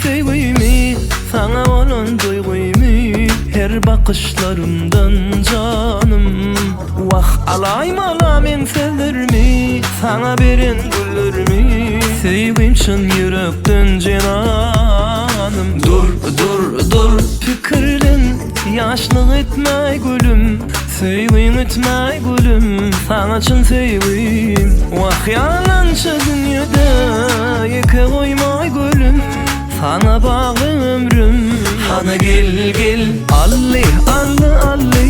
söýgimi, saňa bolan duýgymy Her bakyşlarymdan janym. Wah, alaýmala meň sözlerimi, saňa beren güllerimi Söýgim çyn ýürekden jenanym. Dur, dur, dur, pikirlen, ýaşlyk etmäý gülüm Söýgiň ötmäý gülüm, saňa çyn söýgim. Wah, ýalançy dünýede ýeke goýmaý gülüm, Saňa bagly ömrüm. Hany gel, gel,Ally,Ally,Ally,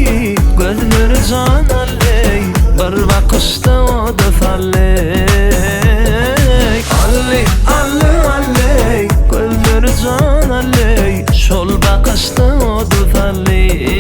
gözleri jan Alleý, Bir bakyşda oda salleý.Ally,Ally, Alleý, gözleri jan Alleý, Şol bakyşda oda salleý.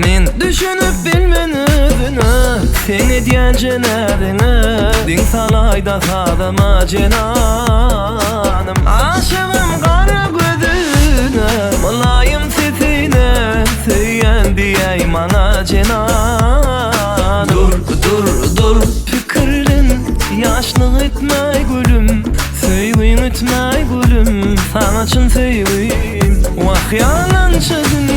Men düşünip bilmen özüne, Seň edýän jenäziňe, Diň salaýda sazama jenanym. Aşygym gara gözüne, Mylaýym sesine, Söýýän diýäý maňa jenanym. Dur, dur, dur, pikirlen, Ýaşlyk etmäý gülüm, Söýgiň ötmäý gülüm, Saňa çyn söýgim. Wah, ýalançy dünýä.